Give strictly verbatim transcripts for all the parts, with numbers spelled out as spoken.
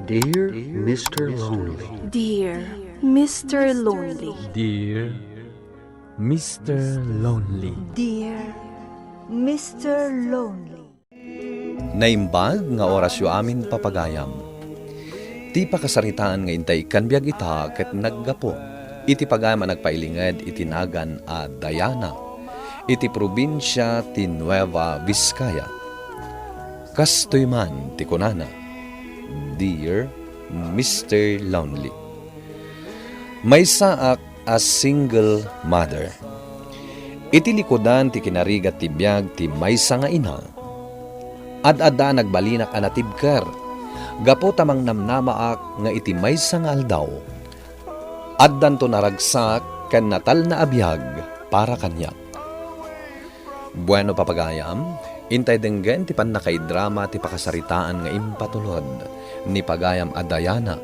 Dear Mister Lonely. Dear Mister Lonely. Dear Mister Lonely. Dear Mister Lonely. Naimbag nga orasyo amin, papagayam. Ti pakasaritaan nga intay ikkan biag ita ket naggapu iti pagayam a nagpailinged iti nagan a Diana, iti probinsia ti Nueva Vizcaya. Kastoy man ti kunana, "Dear Mister Lonely." Maysaak a single mother. Iti likudan ti kinarigat ti biag ti maysa nga ina, ad-adda a nagbalinak a natibker gapu ta mangnamnamaak nga iti maysa nga aldaw, addanto naragsak ken natalna a biag para kaniak. Bueno, papagayam, intay denggen ti pannakaidrama ti pakasaritaan nga impatulod ni pagayam a Diana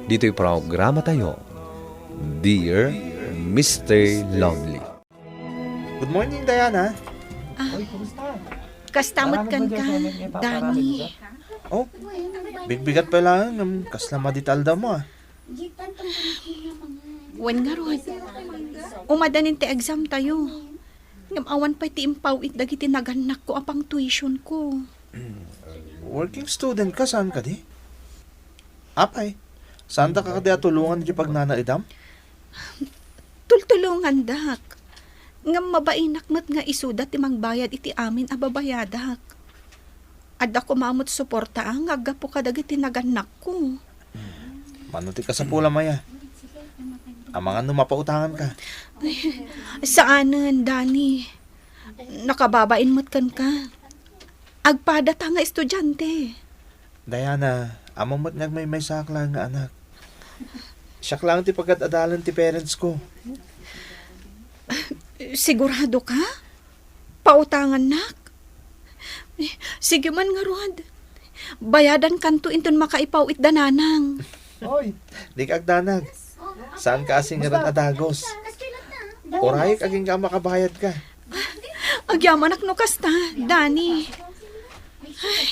ditoy programatayo, Dear Mister Lonely. Good morning, Diana. Ah, kasta met kenka, Danny. Oh, bigbigat pay laeng, ngem kasla madi ti aldawmo, ah. Wen ngarud, umadanin ti examtayo. Ngem awan pay ti impaw-it dagiti nagannakko a pang-tuitionko. Working student ka, saan kadi? Apay, saandaka kadi a tulongan iti pagnanaedam? Tultulongandak. Ngem mabainak met nga isuda ti mangbayad iti amin a babayadak. Adda koma met suporta nga aggapu kadagiti nagannakko. Mano ti kasapulam aya? Amangan no mapautanganka. Ay, saanen, Danny. Nakababain met kenka. Agpadata nga estudiante. Diana, ammom met nga agmaymaysaak laeng nga anak. Siak laeng ti pagad-adalan ti parents ko. Sigurado ka? Pautangannak? Eh, sige man ngarud. Bayadankanto inton makaipaw-it da nanang. Oy, dika agdanag. Saanka a singeren a dagos. Urayek agingga a makabayadka. Agyamanak no kasta, Danny. Ay,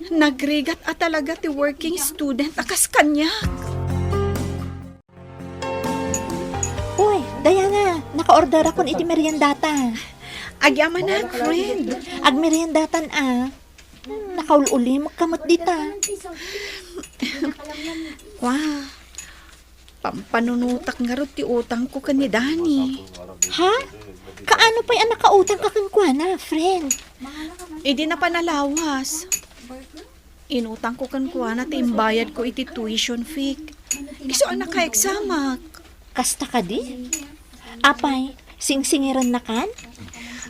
nagrigat a talaga ti working student a kas kaniak. Uy, Diana, naka-orderakon iti meriendata. Agyamanak, friend. Agmeriendatan a. Hmm, nakaul-ulimekka met dita. Wa, pampanunotak ngarud ti utangko ken ni Danny. Ha? Kaano pay a nakautangka kenkuana, friend? Idi napan a lawas. Inutangko kenkuana ti imbayadko iti tuition fee. Isu a naka-examak. Kasta kadi? Apay, singsingirennakan?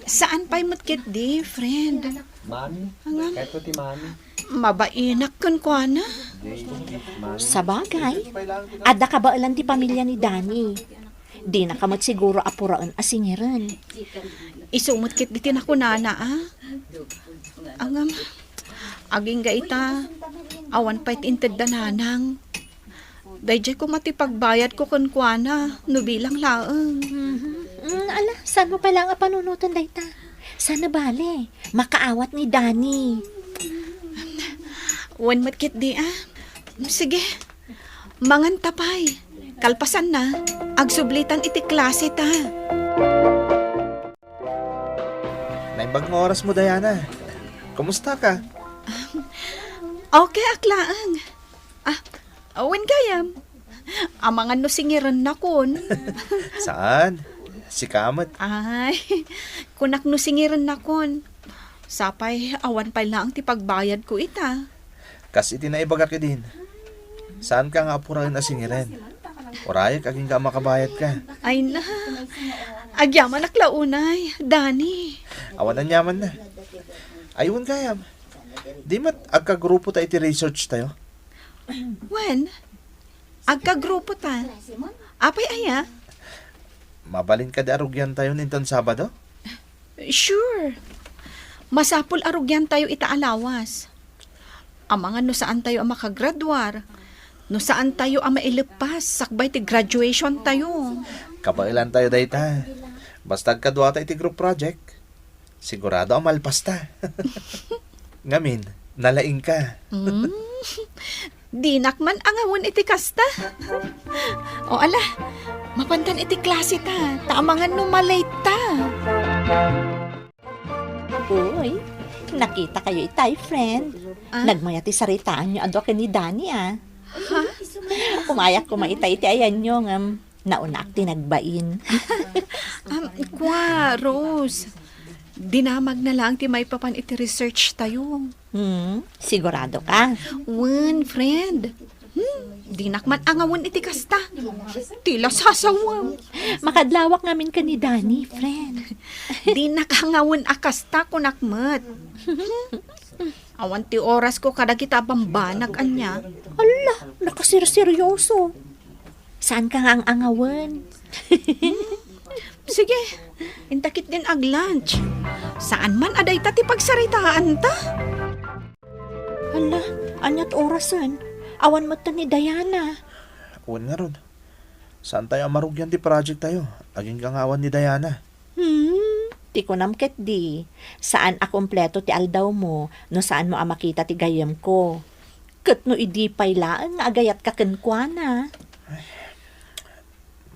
Saan pay met ketdi, friend. Mami, Angam. Kaito ti mami. Mabainak kenkuana. Sabagay, adda kabaelan ti pamilia ni Danny. Dinaka met siguro a puraen a singiren. Isu met ketdi ti nakunana, a. Angam, agingga ita, awan pay ti intedda nanang. Daydiay koma ti pagbayadko kenkuana, no bilang laeng. Mhm. Mm, ala, saanmo pay laeng a panunoten dayta? Saan a bale, makaawat ni Danny. Wen met ketdi, a. Sige, manganta pay. Kalpasanna, agsublitan iti klase ta. Naimbag nga orasmo, Diana. Kumusta ka? Okay ak laeng. Ah, wen gayam. Amangan no singirennakon. Saan? Sika met. Ay, kunak no singirennakon. Sapay, awan pay laeng ti pagbayadko ita. Kas iti naibagak idin, saanka nga apuraen a singiren. Urayek agingga a makabayadka. Ay na. Agyamanak la unay, Danny. Awan aniamanna. Ay, wen gayam. Di met agkagrupota iti research tayo? Wen, agkagrupota. Apay aya? Mabalin kadi a rugiantayon inton Sabado? Sure. Masapul a rugiantayo ita a lawas. Amangan no saantayo a makagraduar, no saantayo a maileppas sakbay ti graduationtayo. Kabaelantayo dayta. Basta agkaduata iti group project, sigurado a malpasta. Ngamin, nalaingka. Mm. Dinak man angawen iti kasta. O ala, mapantan iti klase ta, ta amangan no malate ta. Uy, nakita kayo itay, friend. Ah? Nagmaya ti saritaanyo a dua ken ni Danny, ah. Ha? Umayak koma itay iti ayanyo, ngem nauna ak ti nagbain. Um, kua, Rose. Dinamagna lang ti maipapan iti research tayo. Hmm, sigurado ka? Wen, friend. Hmm, dinak man angawen iti kasta. Ti lasasawem. Makadlawak ngamin ken ni Danny, friend. Dinak angawen a kasta, kunak met. Awan ti orasko kadagita a bambanag ania. Hala, nakasirseryoso. Saan ka nga ang-angawen? Sige, inta ketdin ag-lunch. Saan man a dayta ti pagsaritaanta? Hala, aniat orasen? Awan met ni Diana. Wen ngarud. Saantayo a marugian ti project tayo. Agingga nga awan ni Diana. Hmm, ti kunam ketdi, saan a kompleto ti aldawmo no saanmo a makita ti gayyemko. Ket no idi pay laeng nga agayatka kenkuana.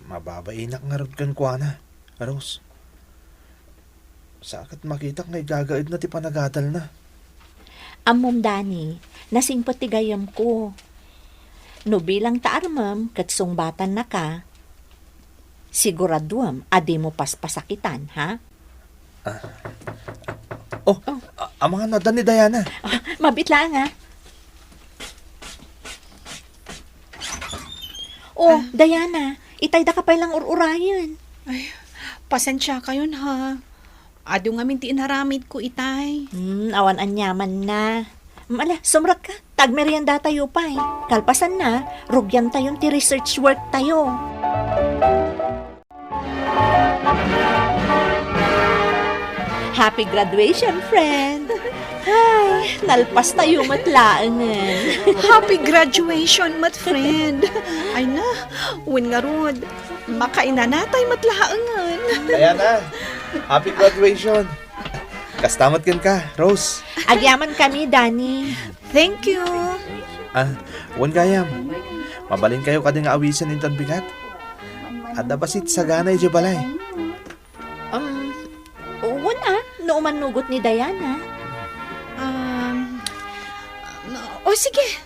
Mababainak ngarud kenkuana, Rose. Saan ket makitak nga igagaedna ti panagadalna. Ammom, Danny, nasingpet ti gayyemko. No bilang ta armem ket sungbatannaka, siguraduem a dimo paspasakitan, ha? Ah. Oh, oh. A-, amangan adda ni Diana. Ah, mabiit laeng, ah. Oh, ah. Diana, itay daka pay lang ur-urayen. Ay, pasensiakayon, ha. Adu ngamin ti inaramidko itay. Hmm, awan aniamanna. Hmm, ala, sumrekka. Tagmeriendatayo pay. Kalpasanna, rugiantayon ti research work tayo. Happy graduation, friend! Ay, nalpastayo met laengen. Happy graduation met, friend! Ay na, wen ngarud, makainanatay met laengen. Diana, happy graduation! Kasta met kenka, Rose. Agyamankami, Danny. Thank you. Ah, wen gayam. Mabalinkayo kadi nga awisen inton bigat? Adda bassit sagana idiay balay. Um, wen a, no umannugot ni Diana. Um, o sige,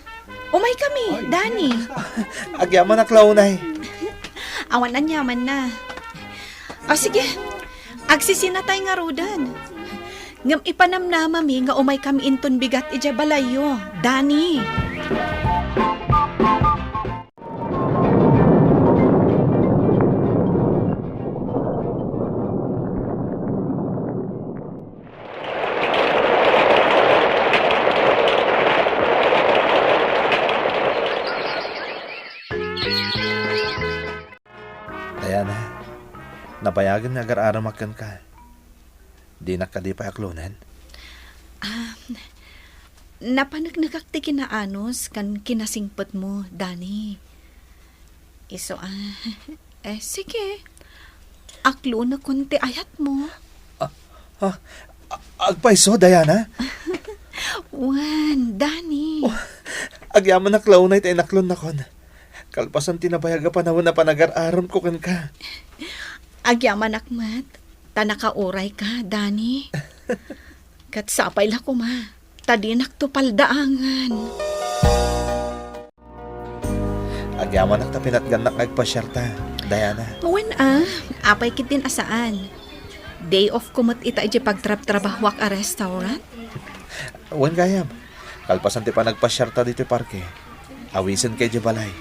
umaykami, Danny. Agyamanak la unay. Awan aniamanna. O sige, agsisinatay ngaruden. Ngem ipanamnamami nga umaykami inton bigat idiay balayyo, Danny. Diana, nabayagen nga agar-aramak kenka. Dinak kadi pay aklonen? Ah, napaneknekak ti kinaanus ken kinasingpetmo, Danny. Isu a, eh, sige. Aklonekon ti ayatmo. Ah, ah, a-, agpayso, Diana? Wen, Danny. Oh, agyamanak la unay ta inaklonnakon. Kalpasan ti nabayag a panawen a panagar-aramko kenka. Agyamanak met, ta nakaurayka, Danny. Ket sapay la koma, ta dinakto paldaangen. Agyamanak ta pinatgannak nga agpasiarta, Diana. Wen a, apay ketdin a saan. Day off ko met ita idiay pagtrabtrabahoak a restaurant. Wen gayam, kalpasan ti panagpasiarta ditoy parke, awisenka idiay balay.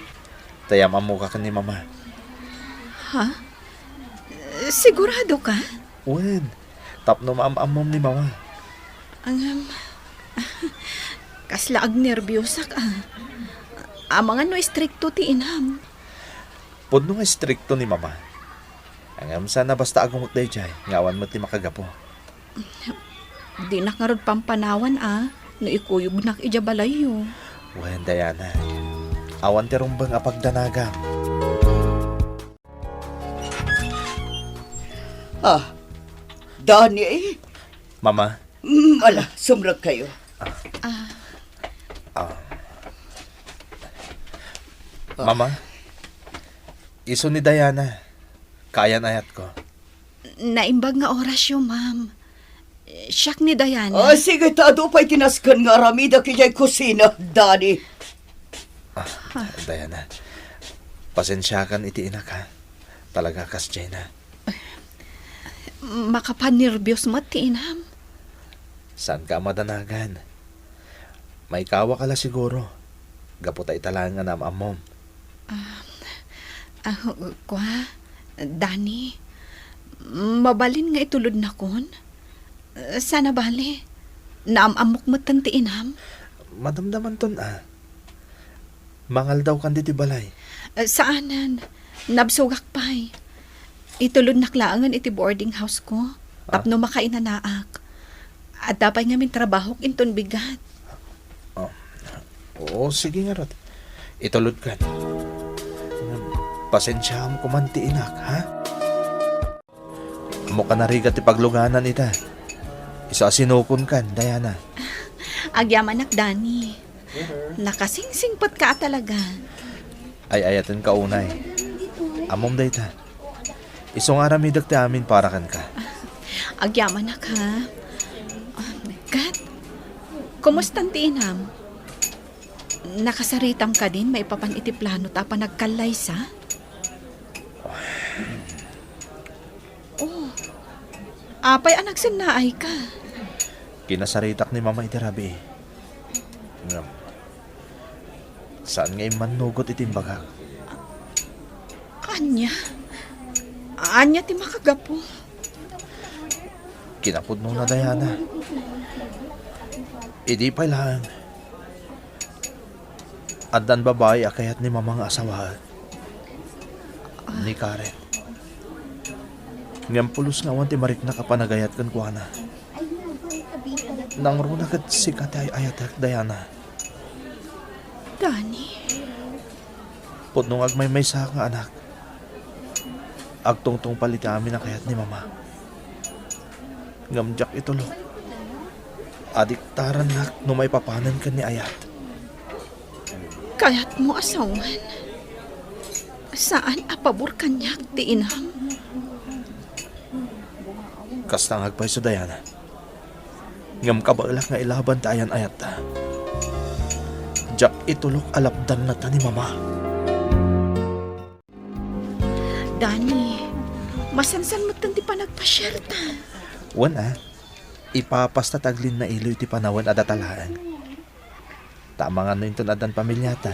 Ta am-ammoka ken ni Mama. Ha? Sigurado ka? Wen, tapno maam-ammom ni Mama. Ngem, kasla agnerbiosak a. Amangan no istrikto ti inam. Pudno nga istrikto ni Mama. Ngem saan a basta agungot daydiay nga awan met ti makagapu. Dinak ngarud pampanawan a no ikuyognak idiay balayyo. Wen, Diana, awan ti rumbeng a pagdanagam. Ah, Danny? Mama. Mm, ala, sumrekkayo. Ah. Ah. Ah. Mama, isu ni Diana. Kaayan-ayatko. Naimbag nga orasyo, ma'am. Siak ni Diana. Ah, sige, ta adu pay ti nasken nga aramidek idiay kusina, Dani. Ah, Diana, pasensiakan iti inak, ha? Talaga, kasdiay na. Makapanerbios met ti inam. Saanka a madanagan. Maikawaka la siguro, gapu ta ita laeng a naam-ammom. Ah, ah, kua, Dani, mabalin nga itulodnakon? Saan a bale, naam-ammok metten ti inam. Madamdamanton a. Mangaldawkan ditoy balay. Eh, saanen. Nabsogak pay. Itulodnak laengen iti boarding house ko. Ah? Tapno makainanaak. Adda pay ngamin trabahok inton bigat. Oh. Oo, sige ngarud. Itulodkan. Pasensiaam koman ti inak, ha? Ammo kanarigat ti pagluganan ita. Isu a sinukonkan, Diana. Agyamanak, Dani. Nakasingsingpetka a talaga. Ay-ayatenka unay. Ammom dayta. Isu nga aramidek ti amin para kenka. Agyamanak, ha? Ket, kumustan ti inam? Nakasaritam kadin maipapan iti plano ta panagkallaysa? Oh. Apay a nagsennaayka? Kinasaritak ni Mama iti rabii. Ngem, saan nga immannugot iti imbagak. Ania? Ania ti makagapu? Kinapudnona, Diana. Idi pay laeng, addan babai a kayat ni Mama nga asawaek. Ni Karen. Ngem pulos nga awan ti mariknak a panagayat kenkuana. Nangruna ket sika ti ay-ayatek, Diana. Dani. Pudno nga agmaymaysaak nga anak. Agtungtungpal iti amin a kayat ni Mama. Ngem diak itulok a diktarannak no maipapanen ken ni Ayat. Kayatmo a sawen. Saan a pabor kaniak ti inam. Kasta nga agpayso, Diana. Ngem kabaelak nga ilaban ti ayan-ayatta. Diak itulok a lapdannata ni Mama. Dani, masansan metten ti panagpasiarta. Wen a, ipapasta ti aglinna iloy ti panawen a data laeng. Ta amangan no inton addan pamiliata,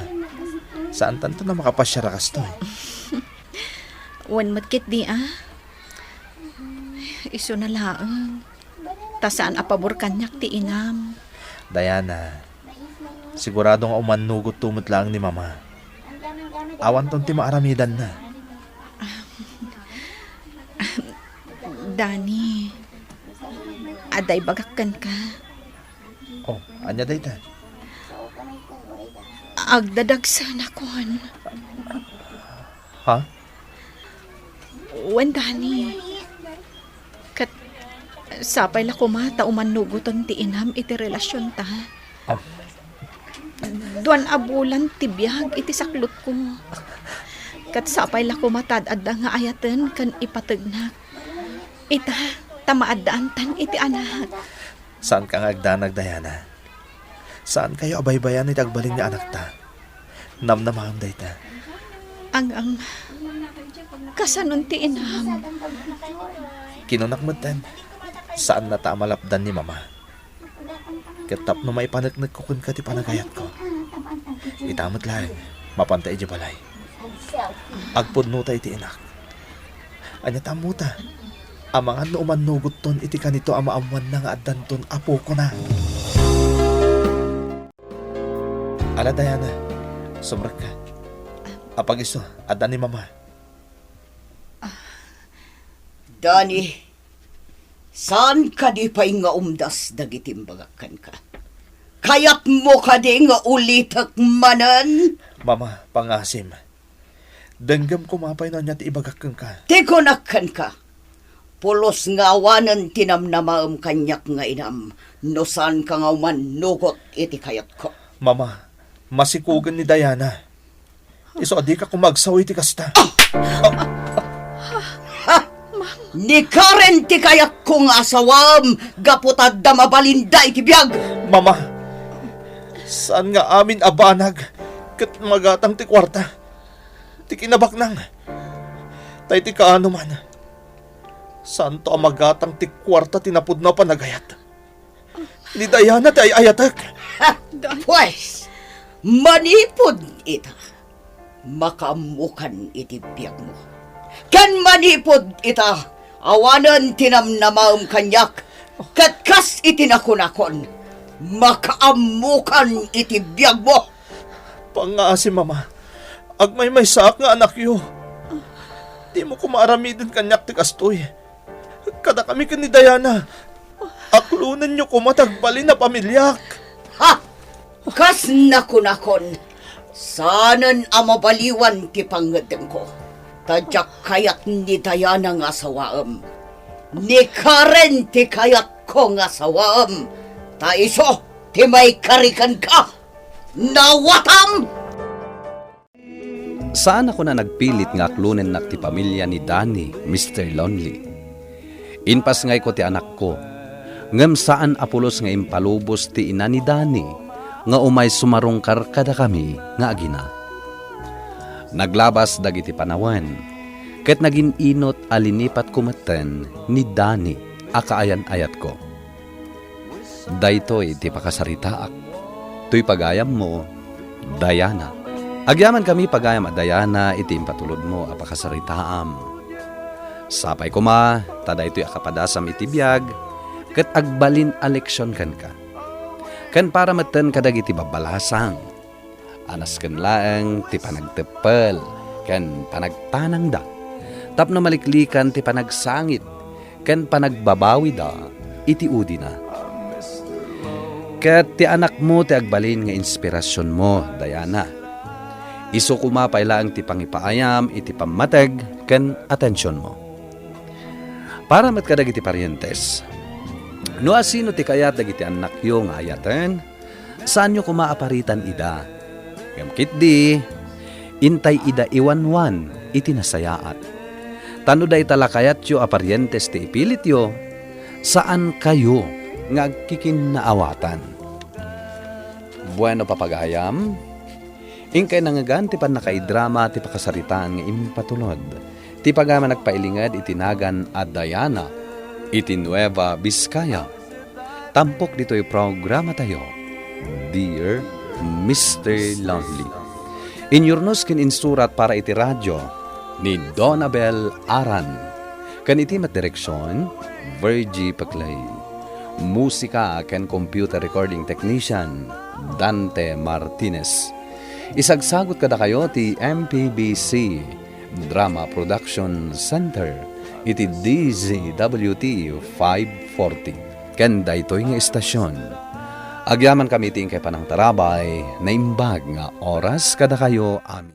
saantanto a makapasiar a kastoy. Wen met ketdi a. Isuna laeng. Ta saan a pabor kaniak ti inam. Diana, sigurado nga umannugotto met laeng ni Mama. Awanton ti maaramidanna. Dani, adda ibagak kenka. Oh, ania dayta? Agdadagsenakon. Ha? Wen, Dani. Ket sapay la koma ta umannugoten ti inam iti relasionta. Ah. Duan a bulan ti biag iti saklotko. Ket sapay la koma ta ad-adda nga ayaten ken ipategnak. Ita, ta maaddaantan iti anak. Saanka nga agdanag, Diana. Saankayo a baybayan iti agbalin nga anakta. Namnamaem dayta. Ang, ang, kasanon ti inam? Kinunak metten, saannata a malapdan ni Mama. Ket tapno maipaneknekko kenka ti panagayatko, ita met laeng, mapanta idiay balay. Agpudnota iti inak. Ania ta ammota? Amangan no umannugotton iti kanito a maammoanna nga addanton apokona. Ala, Diana, sumrekka. Apag-isu, adda ni Mama. Dani, saan kadi pay nga umdas dagiti imbagak kenka? Kayatmo kadi nga ulitek manen? Mama, pangasim. Denggem koma pay no ania ti ibagak kenka. Ti kunak kenka, pulos nga awanen ti namnamaem kaniak nga inam no saanka nga umannugot iti kayatko. Mama, masikugen ni Diana. Isu a dika koma agsaw iti kasta. Ha! Ni Karen ti kayatko nga asawaem gapu ta adda mabalinda iti biag. Mama, saan nga amin a banag ket magatang ti kuarta ti kinabaknang. Ta iti kaano man, saanto a magatang ti kuarta ti napudno a panagayat. Ni Diana ti ay-ayatek. Ha! Pues, manipud ita, makaammokan iti biagmo. Ken manipud ita, awanen ti namnamaem kaniak, ket kas iti nakunakon, makaammokan iti biagmo. Pangngaasi, Mama. Agmaymaysaak nga anakyo. Dimo koma aramiden kaniak ti kastoy. Kadakami ken ni Diana, aklonenyo koma ti agbalin a pamiliak. Ha! Kas nakunakon, saanen a mabaliwan ti pangngeddengko. Ta diak kayat ni Diana nga asawaem. Ni Karen ti kayatko nga asawaem. Ta isu ti maikarikanka. Nawatam! Saan a kuna nagpilit nga aklonennak ti pamilia ni Danny, Mister Lonely. Impasngayko ti anakko, ngem saan a pulos nga impalubos ti ina ni Danny nga umay sumarungkar kadakami nga agina. Naglabas dagiti panawen, ket nagin-inot a linipatko metten ni Danny a kaayan-ayatko. Daytoy ti pakasaritaak. Toy pagayammo, Diana. Agyamankami pagayam a Diana iti impatulodmo a pakasaritaam. Sapay koma ta daytoy a kapadasam iti biag ket agbalin a leksion kenka. Ken para metten kadagiti babbalasang. A nasken laeng ti panagteppel ken panagtanangda tapno maliklikan ti panagsangit ken panagbabawida iti udina. Ket ti anakmo ti agbalin nga inspirasionmo, Diana. Isu koma pay laeng ti pangipaayam iti pammateg ken atensionmo. Para met kadagiti parientes, no asino ti kayat dagiti annakyo nga ayaten, saanyo koma a paritan ida. Ngem ketdi, intay ida iwanwan iti nasayaat. Ta no dayta la kayatyo a parientes ti ipilityo, saankayo nga agkikinnaawatan. Bueno, papagayam, inkay nangngegan ti pannakaidrama ti pakasaritaan nga impatulod ti pagayam a nagpailinged iti nagan a Diana iti Nueva Vizcaya. Tampok ditoy programatayo, Dear Mister Lonely. Inyurnos ken insurat para iti radyo ni Donabel Aran. Ken iti met direksion, Virgie Paclay. Musika ken computer recording technician, Dante Martinez. Isagsagut kadakayo ti M P B C Drama Production Center iti D Z W T five forty. Ken daytoy nga istasion, agyamankami iti inkay panangtarabay, naimbag nga oras kadakayo amin.